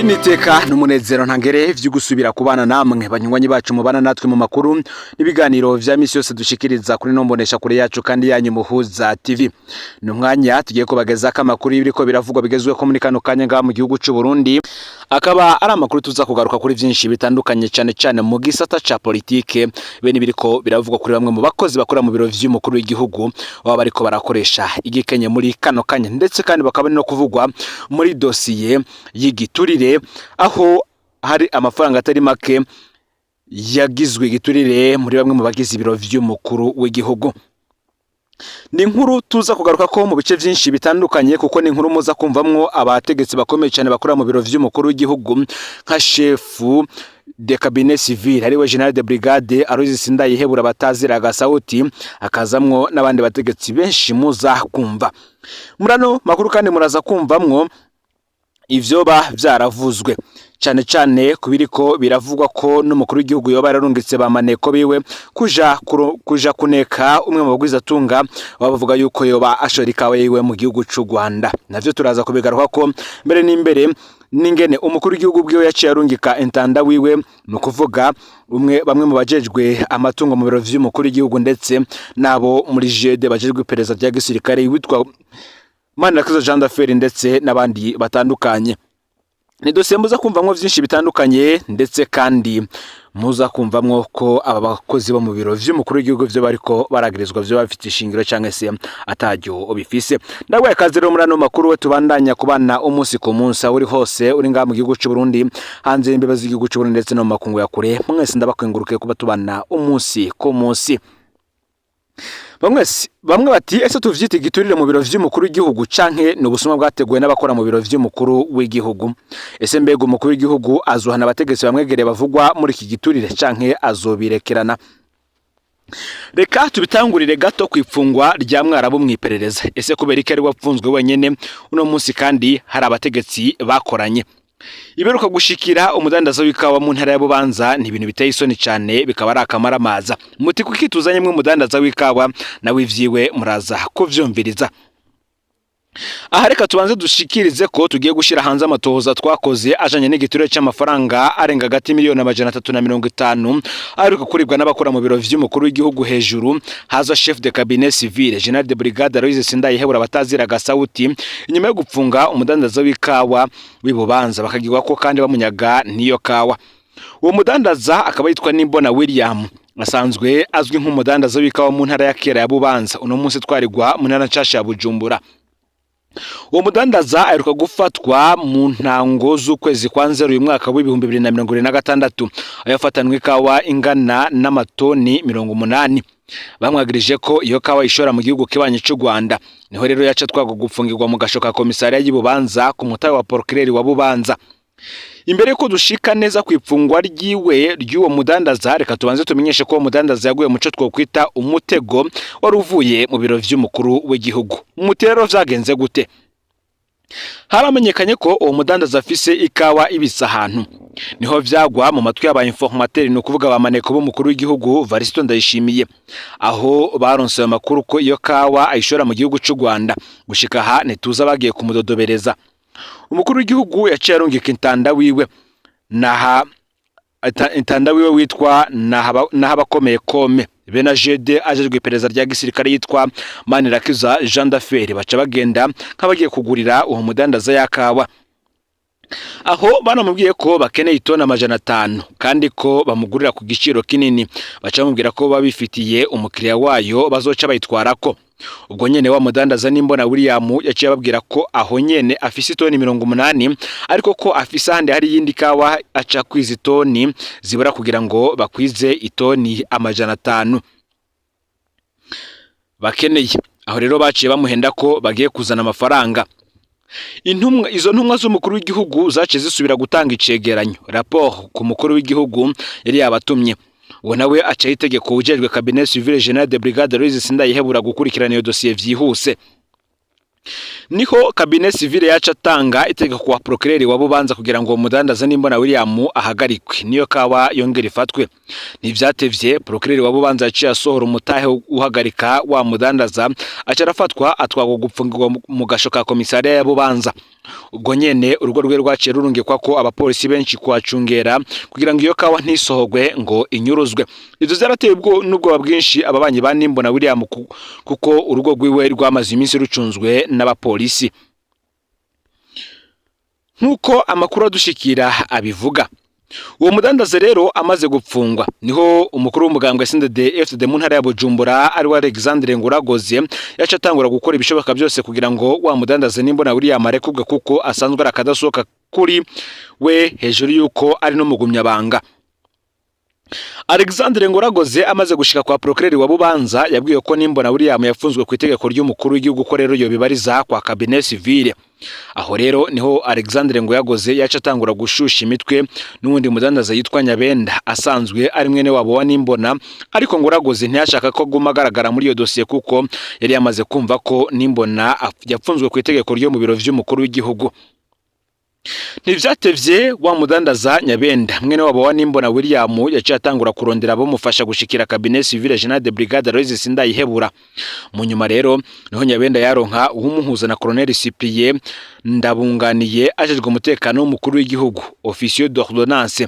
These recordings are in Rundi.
Niteka n'umunezero ntangere vyo gusubira kubana namwe, banywanyi bacu mubana natwe mu makuru n'ibiganiro vya misi yose dushikiriza kuri nombonesha kure yacu kandi yanyu Muhuza TV. Ni umwanya tugiye kubagezako amakuru y'ibiriko biravugwa bigezweho muri kano kanya ngaha mu gihugu c'u Burundi, akaba ari amakuru tuza kugaruka kuri vyinshi bitandukanye, cane cane mu gisata ca politike, bene ibiriko biravugwa kuri bamwe mu bakozi bakora mu biro vy'umukuru w'igihugu baba bariko barakoresha igikenye muri kano kanya, ndetse kandi bakaba no kuvugwa muri dosiye y'igiturire, aho hari amafaranga atari make yagizwe igiturire muri bamwe mu bagize ibiro vy'umukuru w'igihugu. Ni inkuru tuza kugaruka ko mu bice vyinshi bitandukanye, kuko ni inkuru muza kumvamwo abategetsi bakomeye cyane bakora mu biro vy'umukuru w'igihugu, nka chef de cabinet civil ariwe général de brigade Aloys Sindayihebura batazira Gasauti, akazamwo n'abandi bategetsi benshi muza kumva murano makuru. Kandi muraza kumvamwo ivyoba vyaravuzwe cane cane kubiriko biravugwa ko n'umukuru w'igihugu yoba yararungitse ba maneko biwe kuja kuneka umwe mu bagwizatunga baba bavuga yuko yoba ashora ikawa yiwe mu gihugu c'u Rwanda. Navyo turaza kubigaruka ko mbere n'imbere, n'ingene umukuru w'igihugu bwiwe yaciye arungika intendant wiwe, ni ukuvuga umwe bamwe mu bajejwe amatungo mu biro vy'umukuru w'igihugu, ndetse n'abo muri GD bajejwe iperereza rya gisirikare witwa Manirakiza Jean d'Affaires, ndetse n'abandi batandukanye. Ni dosiye muza kumvamwo vyinshi bitandukanye, ndetse kandi muza kumvamwo ko aba bakozi bo mu biro vy'umukuru w'igihugu vyo bariko baragirizwa vyo bafite ishingiro canke se ataryo bifise. Ndaguhaye ikaze rero muri ano makuru we tubandanya kubana umunsi ku munsi, aho uri hose, uri ngaha mu gihugu c'u Burundi, hanze y'imbibe z'igihugu c'u Burundi, ndetse no mu makungu ya kure. Mwese ndabakengurukiye kuba tubana umunsi ku munsi. Bamwe bati: "Ese tuvyite igiturire mu biro vy'umukuru w'igihugu, canke ni ubusuma bwateguwe n'abakora mu biro vy'umukuru w'igihugu? Ese mbega umukuru w'igihugu azohana abategetsi bamwegereye bavugwa muri iki giturire, canke azobirekerana?" Reka tubitangurire gato ku ifungwa rya Mwarabu mw'iperereza. Ese kubera iki ari wapfunzwe wenyene uno munsi kandi hari abategetsi bakoranye? Iberuka gushikira umudandaza w'ikawa mu ntara ya Bubanza ni ibintu biteye isoni cyane, bikaba ari akamaramaza. Muti: "Kuki tuzanye mwe umudandaza w'ikawa?" Nawe ivyiwe muraza kuvyumviriza. Aha reka tubanze dushikirize ko tugiye gushyira hanze amatohoza twakoze ajanye n'igiturire cy'amafaranga arenga hagati 350 miliyoni aheruka kuribwa n'abakora mu biro vy'umukuru w'igihugu. Hejuru haza chef de cabinet civil général de brigade Aloys Sindayihebura batazira Gasauti, inyuma yo gupfunga umudandaza w'ikawa w'ibubanza, bakagirwa ko kandi bamunyaga n'iyo kawa. Uwo mudandaza akaba yitwa Nimbona William, asanzwe azwi nk'umudandaza w'ikawa mu ntara ya kera ya Bubanza, uno munsi twarirwa mu ntara nshasha ya Bujumbura. Uwo mudandaza aheruka gufatwa mu ntango z'ukwezi kwa Nzero uyu mwaka w'2026, aho yafatanwe ikawa ingana n'amatoni 80. Bamwagirije ko iyo kawa ishora mu gihugu kibanyi cy'u Rwanda. Niho rero yaca twagwa gupfungirwa mu gasho ka komisariya y'Ibubanza ku mutahe wa procureur wa Bubanza. Imbere yuko dushika neza ku ifungwa ryiwe ry'uwo mudandaza, reka tubanze tumenyeshe ko uwo mudandaza yaguye muco twokwita umutego wari uvuye mu biro vy'umukuru w'igihugu. Umuti rero vyagenze gute? Haramenyekanye ko uwo mudandaza afise ikawa ibisa ahantu. Niho vyagwa mu matwi y'aba informateurs, ni ukuvuga ba maneko b'umukuru w'igihugu Varisito Ndayishimiye, aho baronse ayo makuru ko iyo kawa ayishora mu gihugu c'u Rwanda. Gushika aha ntituza bagiye kumudodobereza. Umukuru w'igihugu yaciye arungika intendant wiwe, naha intendant wiwe witwa Nahabakomeye Kome, bene Jede ajejwe iperereza rya gisirikare yitwa Manirakiza Jean d'Affaires, baca bagenda nk'abagiye kugurira uwo mudandaza yakawa, aho banamubwiye ko bakeneye itoni 500 kandi ko bamugurira ku giciro kinini. Baca bamubwira ko babifitiye umukiriya wayo bazoca bayitwarako. Ubwo nyene wa mudandaza Nimbona William yaciye ababwira ko aho nyene afise itoni 80, ariko ko afise ahandi hari iyindi kawa, aca kwiza itoni zibura kugira ngo bakwize itoni 500 bakeneye. Aho rero baciye bamuhenda ko bagiye kuzana amafaranga. Intumwa, izo ntumwa z'umukuru w'igihugu zaciye zisubira gutanga icegeranyo, rapport, ku mukuru w'igihugu yari yabatumye. Uwo nawe acaho itegeko ujejwe cabinet civil général de brigade Aloys Sindayihebura gukurikirana iyo dosiye vyihuse. Niho cabinet civil yaca atanga itegeko kwa procureur wa Bubanza kugira ngo umudandaza Nimbona William ahagarikwe, niyo kawa yongera ifatwe. Ntivyatevye, procureur wa Bubanza yaciye asohora umutahe uhagarika wa mudandaza, aca arafatwa, atwagwa gupfungirwa mu gasho ka komisariya ya Bubanza. Ubwo nyene urugo rwe rwaciye rurungikwa ko abapolisi benshi kuhacungera kugira ngo iyo kawa ntisohogwe ngo inyuruzwe. Ivyo vyarateye n'ubwoba bwinshi ababanyi ba Nimbona William, kuko urugo rwiwe rwamaze iminsi rucunzwe n'abapolisi, nk'uko amakuru adushikira abivuga. Uwo mudandaza rero amaze gupfungwa, niho umukuru w'umugambwe SNDD FDD mu ntara ya Bujumbura, ari we Alexandre Nguragoze, yaca atangura gukora ibishoboka byose kugira ngo wa mudandaza Nimbona William arekurwe, kuko asanzwe ari akadasohoka kuri we, hejuru yuko ari n'umugumyabanga. Alexandre Ngoragoze amaze gushika kwa procureur wa Bubanza, yabwiye ko Nimbona William yafunzwe ku itegeko ry'umukuru w'igihugu, ko rero yobibariza kwa cabinet civile. Aho rero niho Alexandre Ngoyagoze yaca atangura gushusha imitwe n'uwundi mudandaza yitwa Nyabenda, asanzwe ari mwene wabo wa Nimbona. Ariko Ngoragoze ntiyashaka ko aguma agaragara muri iyo dosiye, kuko yari yamaze kumva ko Nimbona yapfunzwe ku itegeko ryo mu biro vy'umukuru w'igihugu. Ntivyatevye, wa mudandaza Nyabenda, mwene wabo wa Nimbona William, yaciye atangura kurondera abamufasha gushikira cabinet civile général de brigade Aloys Sindayihebura. Mu nyuma rero niho Nyabenda yaronka uwumuhuza na Colonel Cyprien Ndabunganiye, ajejwe umutekano w'umukuru w'igihugu, officier d'ordonnance.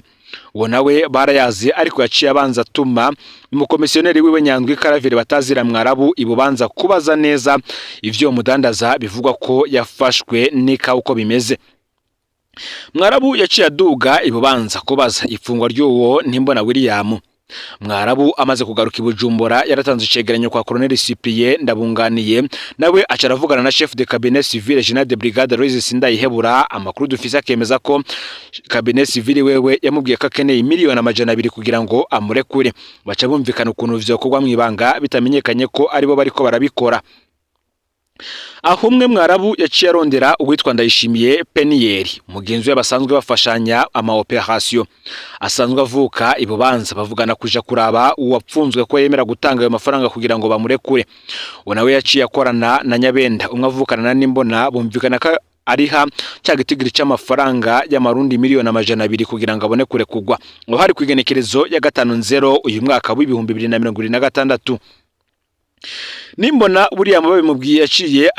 Uwo nawe barayazi, ariko yaciye abanza atuma umukomisiyoneri wiwe Nyandwi Karavire batazira Mwarabu ibubanza kubaza neza ivyo mudandaza bivugwa ko yafashwe n'ikawa uko bimeze. Mwarabu yaciye aduga ibubanza kubaza ifungwa ry'uwo Nimbona William. Mwarabu amaze kugaruka i Bujumbura, yaratanze icegeranyo kwa Colonel Cyprien Ndabunganiye, nawe aca aravugana na chef de cabinet civil général de brigade Aloys Sindayihebura. Amakuru dufise akemeza ko cabinet civil wewe yamubwiye ko akeneye 200 miliyoni kugira ngo amurekure. Baca bumvikana ukuntu vyokorwa mw'ibanga, bitamenyekanye ko aribo bariko barabikora. Aho umwe Mwarabu yaciye arondera uwitwa Ndayishimiye Peniyeri, mugenzi we basanzwe bafashanya ama opération, asanzwe avuka ibubanza, bavugana kuja kuraba uwapfunzwe ko yemera gutanga ayo mafaranga kugira ngo bamurekure. Uwo nawe yaciye akorana na Nyabenda, umwe avukana na Nimbona, bumvikana ko ariha cya gitigiri c'amafaranga y'amarundi 200 miliyoni kugira ngo abone kurekugwa. Ngo hari ku igenekerezo ya 5/0 uyu mwaka w'2026. Nimbona buriya babimubwiye, yaciye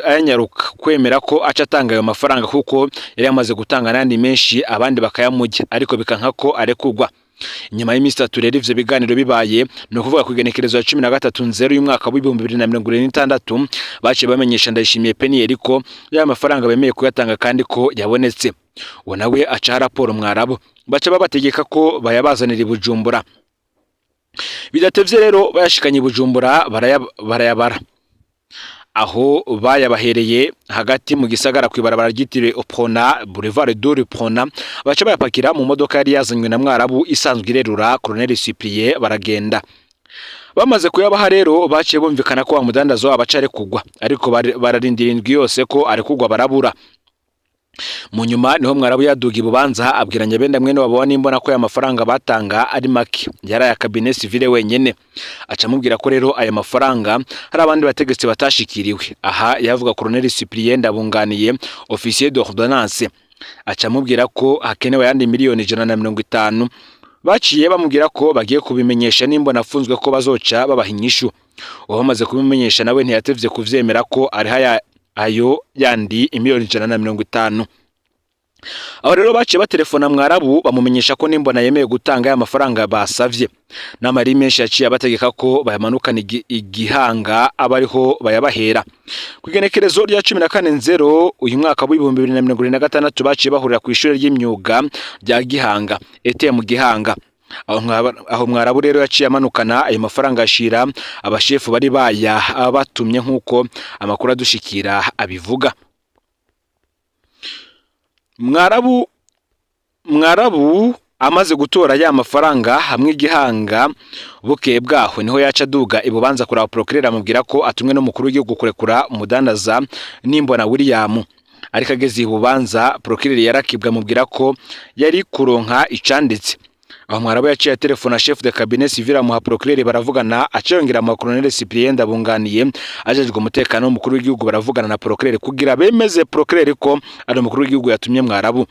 ayanyaruka kwemera ko aca atanga ayo mafaranga, kuko yari yamaze gutanga n'ayandi menshi abandi bakayamujya, ariko bikanka ko arekugwa. Inyuma y'iminsi 3 rero ivyo biganiro bibaye, ni ukuvuga ku igenekerezo ya 13/0 y'umwaka w'2026, baciye bamenyesha Ndayishimiye Peniyeri ko ya mafaranga bemeye kuyatanga kandi ko yabonetse. Uwo nawe aca raporo Mwarabu, baca babategeka ko bayabazanira i Bujumbura. Bidatevye rero bayashikanye i Bujumbura, barayabara aho bayabahereye hagati mu gisagara kw'ibarabara ryitiriwe Uprona, Boulevard de l'Uprona. Baca bayapakira mu modoka yari yazanywe na Mwarabu isanzwe irerura Colonel Cyprien, baragenda. Bamaze kuyabaha rero, baciye bumvikana ko wa mudandazo wabo aca arekugwa, ariko bararindira indwi yose ko arekugwa, barabura. Mu nyuma niho Mwarabu yaduga ibubanza, abwira Nyabenda mwene wabo wa Nimbona ko aya mafaranga batanga ari make, yari aya cabinet civile wenyene. Aca amubwira ko rero aya mafaranga hari abandi bategetsi batashikiriwe. Aha yavuga Colonel Cyprien Ndabunganiye, officier d'ordonnance. Aca amubwira ko hakenewe ayandi 150 miliyoni. Baciye bamubwira ko bagiye kubimenyesha Nimbona afunzwe, ko bazoca babaha inyishu. Uwo bamaze kubimenyesha nawe ntiyatevye kuvyemera ko ariho ayo yandi 150 miliyoni. Aho rero baciye batelefona Mwarabu, bamumenyesha ko Nimbona yemeye gutanga aya mafaranga basavye n'amari menshi. Yaciye abategeka ko bayamanukana igihanga, aba ariho bayabahera. Ku igenekerezo rya 14/0 uyu mwaka w'2026, baciye bahurira ku ishuri ry'imyuga rya Gihanga, ETM Gihanga. Aho Mwarabu rero yaciye amanukana ayo mafaranga, ashira abashefu bari baya batumye, nk'uko amakuru adushikira abivuga. Mwarabu amaze gutora ya mafaranga hamwe igihanga, bukeye bwaho niho yaca aduga ibubanza kuraba procureur, amubwira ko atumwe n'umukuru w'igihugu kurekura umudandaza Nimbona William. Ariko ageze ibubanza, procureur yarakibwa, amubwira ko yari kuronka icanditse. Aho Mwarabu yaciye telefona chef de cabinet civil, amuha procureur, baravugana. Aciyongera mu colonel Cyprien Ndabunganiye, ajejwe umutekano w'umukuru w'igihugu, baravugana na procureur kugira bemeze procureur ko ari umukuru w'igihugu yatumye Mwarabu.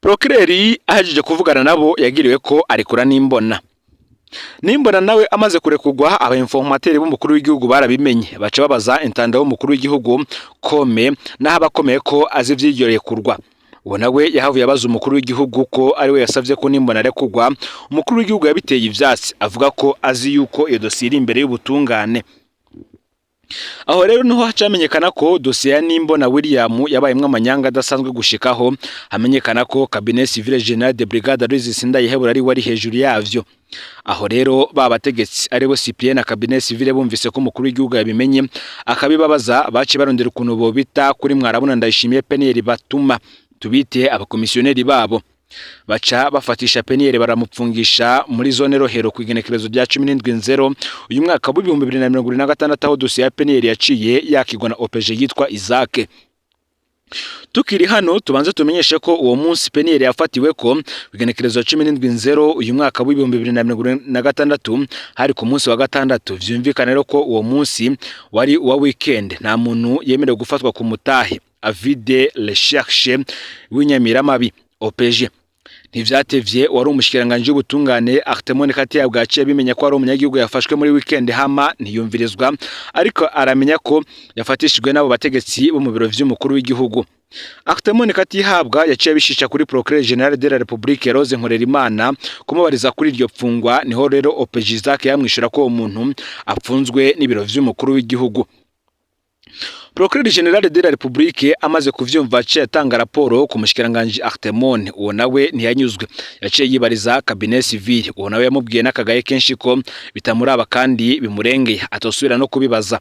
Procureur ahejeje kuvugana nabo, yagiriwe ko arekura Nimbona. Nimbona nawe amaze kurekurwa, aba informateurs b'umukuru w'igihugu barabimenye, baca babaza intendant w'umukuru w'igihugu Kome naho abakomeye ko azi ivy'iryo rekurwa. Uwo nawe yahavuye abaza umukuru w'igihugu ko ari we yasavye ko Nimbona arekurwa. Umukuru w'igihugu yabiteye ivyatsi, avuga ko azi yuko iyo dosiye iri imbere y'ubutungane. Aho rero niho hacamenyekana ko dosiye ya Nimbona William yabayemwo amanyanga adasanzwe, gushikaho hamenyekana ko cabinet civil général de brigade Aloys Sindayihebura ari wari hejuru yavyo. Aho rero ba bategetsi, aribo Cyprien na cabinet civil, bumvise ko umukuru w'igihugu yabimenye akabibabaza, baciye barondera ukuntu bobita kuri Mwarabuna Ndayishimiye Peniel, batuma tubite abakomisiyoneri babo, baca bafatisha Peniel, baramupfungisha muri zone Rohero ku igenekerezo rya 17/0 uyu mwaka w'2026, aho dosiye ya Peniel yaciye yakigwa na OPG yitwa Isaac. Tukiri hano, tubanze tumenyeshe ko uwo munsi Peniel yafatiwe ko igenekerezo ya 17/0 uyu mwaka w'2026 hari ku munsi wa gatandatu. Vyumvikana rero ko uwo munsi wari uwa weekend, nta muntu yemerewe gufatwa ku mutahe, avis de recherche w'inyamiramabi OPG. Ntivyatevye, wari umushikiranganji w'ubutungane Arthemon Katia bwaciye bimenya ko ari umunyagihugu yafashwe muri weekend, hama ntiyumvirizwa, ariko aramenya ko yafatishijwe n'abo bategetsi bo mu biro vy'umukuru w'igihugu. Arthemon Katihabwa yaciye abishisha kuri Procureur Général de la République Rose Nkorerimana kumubariza kuri iryo pfungwa. Niho rero OPG Isaac yamwishura ko uwo muntu apfunzwe n'ibiro vy'umukuru w'igihugu. Procureur Général de la République amaze kuvyumva, yaciye atanga raporo ku mushikiranganji Arthemon. Uwo nawe ntiyanyuzwe, yaciye yibariza cabinet civil. Uwo nawe yamubwiye n'akagaye kenshi ko bitamuraba kandi bimurengeye, atosubira no kubibaza.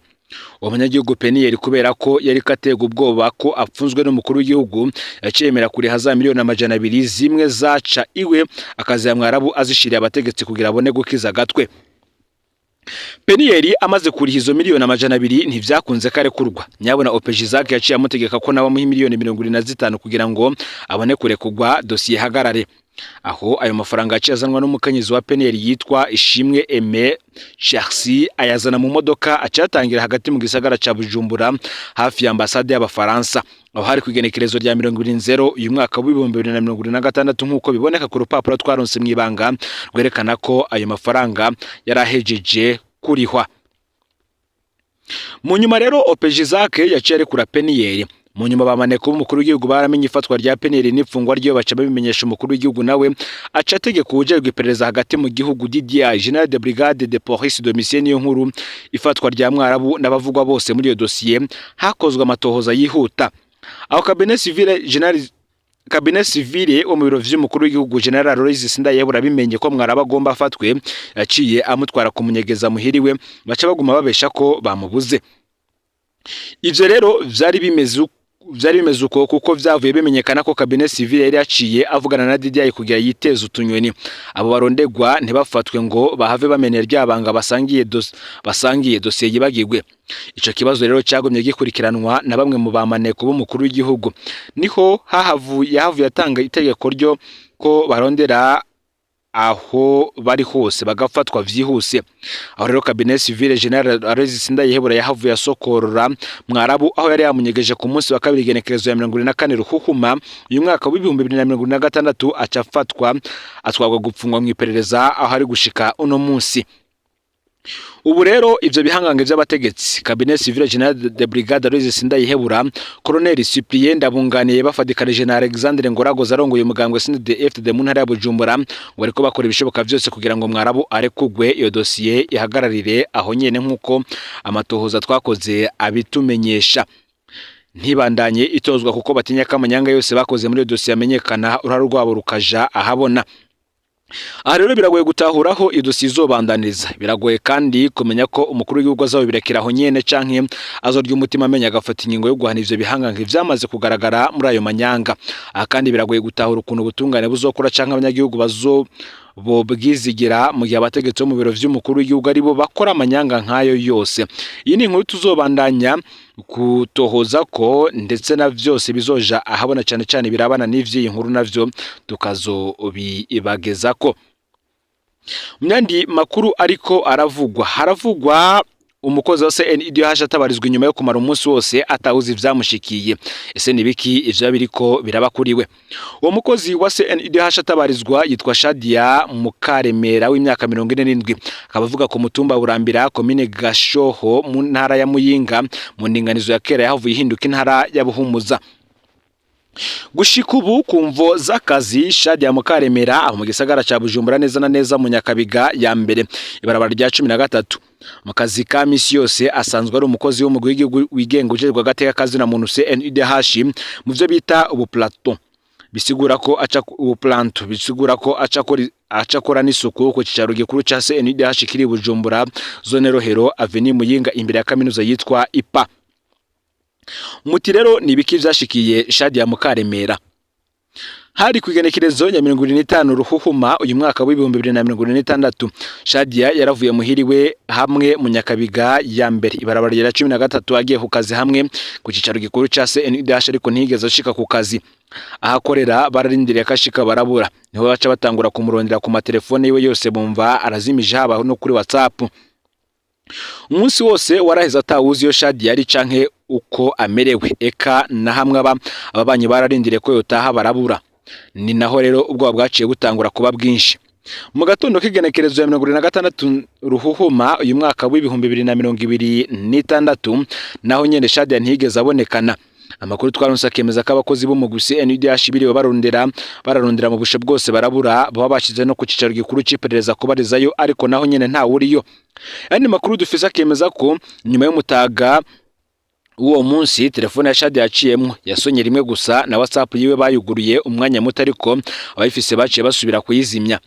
Uwo munyagihugu Peniel, kubera ko yari katerwa ubwoba ko apfunzwe n'umukuru w'igihugu, yaciye yemera kuriha za 200,000,000 zimwe zaca iwe, akaziha Mwarabu azishiriye abategetsi kugira abone gukiza agatwe. Peniel amaze kuriha izo 200,000,000, ntivyakunze ko arekurwa. Nyabona OPG Isaac yaciye amutegeka ko nawe amuha 75 miliyoni kugira ngo abone kurekurwa, dosiye ihagarare. Aho ayo mafaranga yaciye azanwa n'umukenyezi wa Peniel yitwa Ishimwe Aime Charcy, ayazana mu modoka, acatangira hagati mu gisagara ca Bujumbura hafi ya ambasade y'Abafaransa. Aho hari ku igenekerezo rya 20 uyu mwaka w'2026, nk'uko biboneka ku rupapuro twaronse mw'ibanga rwerekana ko ayo mafaranga yarahejeje kurihwa. Mu nyuma rero OPG Isaac yaciye arekura Peniel. Mu nyuma bamaneko b'umukuru w'igihugu baramenye ifatwa rya Peniel n'ifungwa ryo, baca babimenyesha umukuru w'igihugu, nawe aca ategeka uwujejwe iperereza hagati mu gihugu DDI Général de Brigade de Police Domitien Niyonkuru ifatwa rya Mwarabu n'abavugwa bose muri iyo dosiye. Hakozwe amatohoza yihuta. Aho cabinet civil général, cabinet civil wo mu biro vy'umukuru w'igihugu Général Aloys Sindayihebura bimenye ko Mwarabu agomba afatwe, yaciye amutwara kumunyegeza muhiriwe, baca baguma babesha ko bamubuze. Ivyo rero vyari bimeze uko kuko vyavuye bimenyekana ko cabinet civil yari yaciye avugana na DDI kugira yiteze utunyoni, abo barondegwa ntibafatwe ngo bahave bamenera ryabanga basangiye dosiye yibagirwe. Ico kibazo rero cyagumye gikurikiranwa na bamwe mu bamaneko b'umukuru w'igihugu. Niho hahavuye yahavuye atanga itegeko ryo ko barondera aho bari hose bagafatwa vyihuse. Aho rero cabinet civil général Aloys Sindayihebura yahavuye asokorora Mwarabu aho yari yamunyegeje ku munsi wa kabiri, igenekerezo ya 24 Ruhuhuma uyu mwaka w'2026, aca afatwa atwarwa gupfungwa mu iperereza aho ari gushika uno munsi. Ubu rero ivyo bihangange vy'abategetsi, cabinet civil général de brigade Aloys Sindayihebura, Colonel Cyprien Ndabunganiye bafadikanije na Alexandre Ngoragoza arongoye umugambwe CNDD-FDD mu ntara ya Bujumbura, ngo bariko bakora ibishoboka vyose kugira ngo Mwarabu arekugwe, iyo dosiye ihagararire aho nyene, nk'uko amatohoza twakoze abitumenyesha, ntibandanye itozwa, kuko batinya ko amanyanga yose bakoze muri iyo dosiye amenyekana, uruhare rwabo rukaja ahabona. Aha rero biragoye gutahura aho iyo dosiye izobandaniriza. Biragoye kandi kumenya ko umukuru w'igihugu azobirekera aho nyene canke azorya umutima amenya agafata ingingo yo guhana ivyo bihangange vyamaze kugaragara muri ayo manyanga. Aha kandi biragoye gutahura ukuntu ubutungane buzokora canke abanyagihugu bazo bobwizigira mu gihe abategetsi bo mu biro vy'umukuru w'igihugu aribo bakora amanyanga nk'ayo yose. Iyi ni inkuru tuzobandanya kutohoza ko, ndetse na vyose bizoja ahabona, cane cane birabana n'ivy'iyi nkuru, navyo tukazobibagezako. Mu yandi makuru ariko aravugwa, haravugwa Umukozi wa CNIDH atabarizwa inyuma yo kumara umunsi wose atawuzi ivyamushikiye. Ese nibiki ivyo biriko biraba kuri we? Uwo mukozi wa CNIDH atabarizwa yitwa Shadia Mukaremera w'imyaka 47, akaba avuga ku mutumba Burambira, komine Gashoho, mu ntara ya Muyinga, mu ndinganizo ya kera yahavuye ihinduka intara ya Buhumuza. Gushika ubu, ku mvo z'akazi, Shadia Mukaremera aho mu gisagara ca Bujumbura, neza na neza mu Nyakabiga ya mbere, ibarabara rya 13. Mu kazi ka misi yose asanzwe ari umukozi w'umugwi w'igihugu wigenga ujejwe agateka kazina muntu CNIDH, mu vyo bita ubu plateau, bisigura ko aca ubu planto, bisigura ko aca akora n'isuku ku cicaro gikuru ca CNIDH kiri Bujumbura, zone Rohero, avenue Muyinga, imbere ya kaminuza yitwa IPA. Muti rero ni ibiki vyashikiye Shadia Mukaremera? Hari ku igenekerezo ya 75 Ruhuhuma uyu mwaka w'2026. Shadia yaravuye muhiriwe hamwe mu Nyakabiga ya mbere, ibarabara rya 13, agiye ku kazi hamwe ku cicaro gikuru ca CNIDH, ariko ntiyigeze ashika ku kazi. Ahakorera bararindiriye akashika barabura. Niho baca batangura kumurondera ku matelefone yiwe yose, bumva arazimije, haba no kuri WhatsApp. Umunsi wose waraheze atawuzi iyo Shadia yari canke uko amerewe, eka na hamwe aba. Ababanyi bararindiriye ko yotaha barabura. Ni naho rero ubwoba bwaciye butangura kuba bwinshi. Mu gatondo k'igenekerezo ya 76 Ruhuhuma uyu mwaka w'2026, naho nyene Shadia ntiyigeze abonekana. Amakuru twaronse akemeza ko abakozi b'umugwi CNIDH biriwe barondera, bararondera mu bushe bwose barabura, baba bashize no ku cicaro gikuru c'iperereza kubarizayo, ariko naho nyene nta wuriyo. Andi makuru dufise akemeza ko nyuma y'umutaga uwo munsi telefone ya Shadia yaciyemwo, yasonye rimwe gusa, na WhatsApp yiwe bayuguruye umwanya muto, ariko abayifise baciye basubira kuyizimya.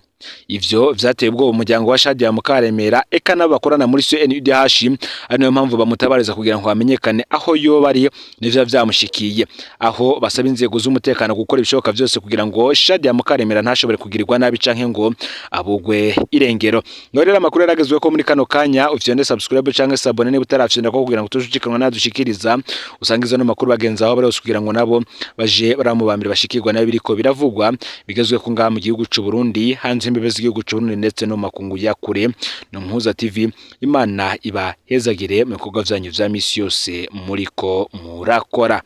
Ivyo vyateye ubwoba umuryango wa Shadia Mukaremera, eka nabo bakorana muri CNIDH, ari nayo mpamvu bamutabariza kugira ngo hamenyekane aho yoba ari n'ivyo vyamushikiye, aho basaba inzego z'umutekano gukora ibishoboka vyose kugira ngo Shadia Mukaremera ntashobore kugirirwa nabi canke ngo abugwe irengero. Ngo rero amakuru yaragezweho ko muri kano kanya ufyonde subscribe canke s'abonner niba utarafyonda ko, kugira ngo tujucikanwa nadushikiriza, usanga izo no makuru bagenzi aho bari hose, kugira ngo nabo baje baramubambira bashikirwa nayo biriko biravugwa bigezwe ko ngaha mu gihugu c'u Burundi, hanze imbibe z'igihugu c'u Burundi, ndetse no makungu ya kure. No Muhuza TV, Imana ibahezagire mu bikorwa vyanyu vya misi yose muriko murakora.